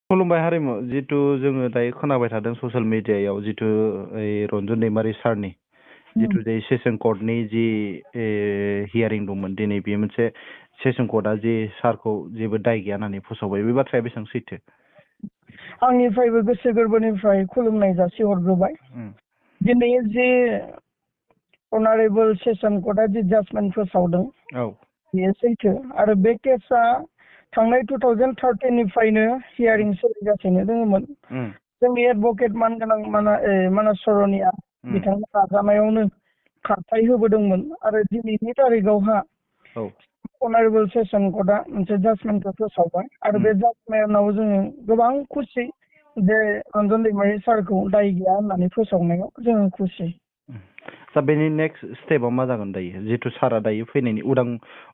खुलुमबाय हारिमु जितु जोङो दायो खोनाबाय थादों ससियेल मिडियायाव जितु रन्जन दैमारि सारनि जितु जे सेसन कर्टनि जि हियारिं दंमोन दिनै बे मोनसे सेसन कर्टआ जि सारखौ जेबो दाय गैया होननानै फोसावबाय बे बाथ्राया बेसेबां सैथो? आंनिफ्रायबो गोसो गोरबोनिफ्राय खुलुमनाय जासिहरग्रोबाय। दिनै जे अनारेबल सेसन कर्टआ जि जाजमेन्ट फोसावदों बेयो सैथो आरो बे केसआ थांनाय 2013निफ्रायनो हियारिं सोलिगासिनो दङमोन। जोंनि एडभकेट मानगोनां मानास सर'निया बिथांनि नाजानायावनो खारथाय होबोदोंमोन आरो दिनैनि तारिखआवहा अनारेबल सेसन कर्टआ मोनसे जाजमेन्टखौ फोसावबाय आरो बे जाजमेन्टआव जोङो गोबां खुसि जे रन्जन दैमारि सारखौ दाय गैया होननानै फोसावनायाव जोङो खुसि। दा बेनि नेक्स्ट स्टेपआ मा जागोन दायो जितु सारा दायो फैनायनि उदां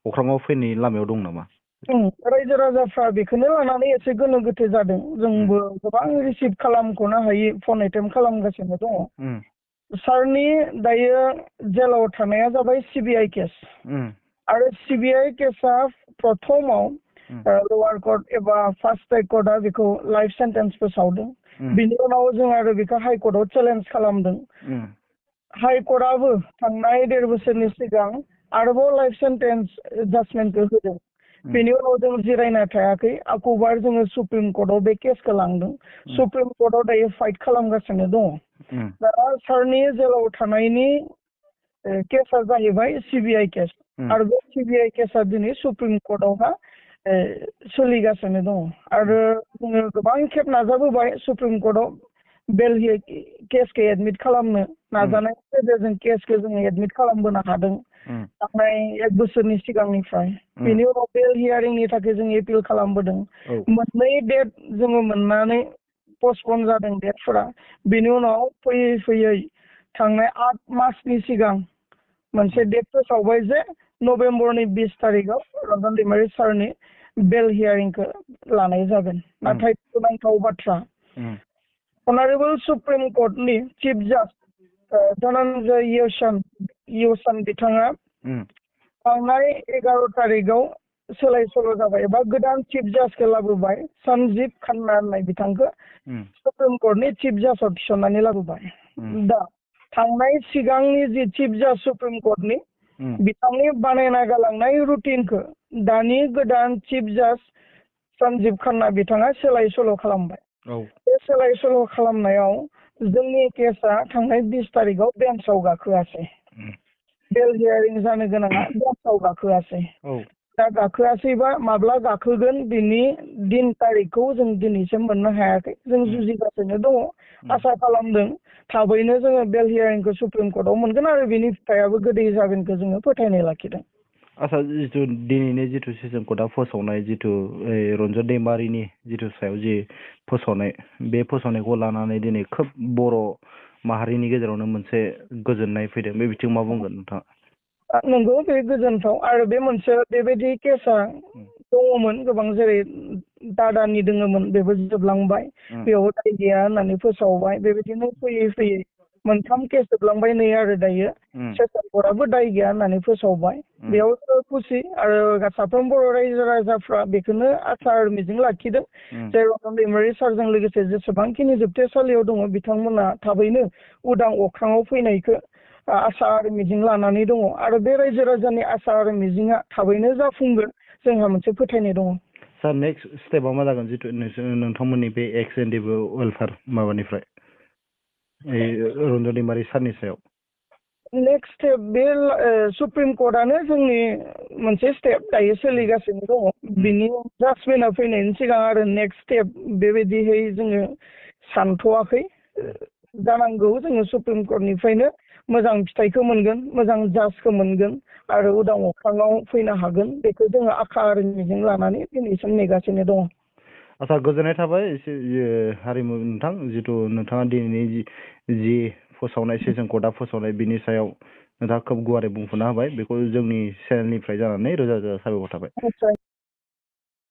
अख्राङाव फैनायनि लामायाव दं नामा? रायजो राजाफ्रा बेखौनो लानानै एसे गोनो गोथो जादों। जोंबो गोबां रिसिभ खालामख'नो हायि फन एटेम्प खालामगासिनो दङ। सारनि दायो जेलाव थानाया जाबाय सिबिआइ केस आरो सिबिआइ केसआ प्रथमाव लवार कर्ट एबा फार्स्ट ट्रेक कर्टआ बेखौ लाइफ सेन्टेन्स फोसावदों। बिनि उनाव जों आरो बेखौ हाइ कर्टआव चेलेन्ज खालामदों। हाइ कर्टआबो थांनाय 1.5 बोसोरनि सिगां आरोबाव लाइफ सेन्टेन्स जाजमेन्टखौ होदों। बेनि उनाव जों जिरायना थायाखै आकबार जोङो सुप्रिम कर्टआव बे केसखौ लांदों। सुप्रिम कर्टआव दायो फाइट खालामगासिनो दङ। दा सारनि जेलाव थानायनि केसआ जाहैबाय सिबिआइ केस आरो बे सिबिआइ केसआ दिनै सुप्रिम कर्टआवहा सोलिगासिनो दङ आरो जोङो गोबां खेब नाजाबोबाय सुप्रिम कर्टआव बेल केसखौ एडमिट खालामनो नाजानायनि गेजेरजों केसखौ जोङो एडमिट खालामबोनो हादों थांनाय 1 बोसोरनि सिगांनिफ्राय। बेनि उनाव बेल हियारिंनि थाखाय जों एपिल खालामबोदों। मोननै डेट जोङो मोननानै पस्टपन जादों डेटफोरा। बेनि उनाव फैयै फैयै थांनाय 8 मार्चनि सिगां मोनसे डेट फोसावबाय जे नभेम्बरनि 20 तारिखआव रन्जन दैमारि सारनि बेल हियारिंखौ लानाय जागोन। नाथाय दुखुनांथाव बाथ्रा अनारेबल सुप्रिम कर्टनि चिफ जाज धनन्जय यौसान बिथाङा थांनाय 11 तारिखआव सोलाय सोल' जाबाय एबा गोदान चिफ जाजखौ लाबोबाय सन्जीब खान्ना होननाय बिथांखौ सुप्रिम कर्टनि चिफ जाजआव थिसननानै लाबोबाय। दा थांनाय सिगांनि जि चिफ जाज सुप्रिम कर्टनि बिथांनि बानायना गालांनाय रुटिनखौ दानि गोदान चिफ जाज सन्जीब खान्ना बिथाङा सोलाय सोल' खालामबाय। बे सोलाय सोल' खालामनायाव जोंनि केसआ थांनाय 20 तारिखआव बेन्चआव गाखोआसै। बेल हियारिं जानो गोनाङा बेन्चआव गाखोआसै। दा गाखोआसैबा माब्ला गाखोगोन बिनि दिन तारिखखौ जों दिनैसिम मोननो हायाखै। जों जुजिगासिनो दङ। आसा खालामदों थाबैनो जोङो बेल हियारिंखौ सुप्रिम कर्टआव मोनगोन आरो बिनि फिथाइयाबो गोदै जागोनखौ जोङो फोथायनाय लाखिदों। आसा जितु दिनैनि जितु सेसन कर्टआ फोसावनाय जितु रन्जन दैमारिनि जितु सायाव जि फोसावनाय बे फोसावनायखौ लानानै दिनै खोब बर' माहारिनि गेजेरावनो मोनसे गोजोननाय फैदों बे बिथिङाव मा बुंगोन नोंथाङा? नंगौ बे गोजोनथाव आरो बे मोनसे बेबायदि केसआ दङमोन गोबां जेरै दादानि दङमोन बेबो जोबलांबाय बेयाव दाय गैया होननानै फोसावबाय बेबायदिनो फैयै फैयै मोनथाम केस जोबलांबाय नै आरो दायो सेसन कर्टआबो दाय गैया होननानै फोसावबाय। बेयाव खुसि आरो साफ्रोम बर' रायजो राजाफ्रा बेखौनो आसा आरो मिजिं लाखिदों जे रन्जन दैमारि सारजों लोगोसे जेसेबांखिनि जोबथेसालियाव दङ बिथांमोना थाबैनो उदां अख्राङाव फैनायखौ आसा आरो मिजिं लानानै दङ आरो बे रायजो राजानि आसा आरो मिजिङा थाबैनो जाफुंगोन जोंहा मोनसे फोथायनाय दङ। सार नेक्स्ट स्टेपआ मा जागोन जितु नोंथांमोननि बे एक्स एनडिबि वेलफेयार माबानिफ्राय रन्जन दैमारि सारनि सायाव? नेक्स्ट स्टेप बे सुप्रिम कर्टआनो जोंनि मोनसे स्टेप दायो सोलिगासिनो दङ। बिनि जाजमेन्टआ फैनायनि सिगां आरो नेक्स्ट स्टेप बेबायदिहै जोङो सानथ'वाखै। जानांगौ जोङो सुप्रिम कर्टनिफ्रायनो मोजां फिथाइखौ मोनगोन मोजां जाजखौ मोनगोन आरो उदां अख्राङाव फैनो हागोन बेखौ जोङो आखा आरो मिजिं लानानै दिनैसिम नेगासिनो दङ। आसा गोजोननाय थाबाय एसे हारिमु नोंथां जितु नोंथाङा दिनैनि जि फोसावनाय सेसन कर्टआ फोसावनाय बिनि सायाव नोंथाङा खोब गुवारै बुंफोरना होबाय बेखौ जोंनि चेनेलनिफ्राय जानानै रोजा रोजा साबायखर थाबाय।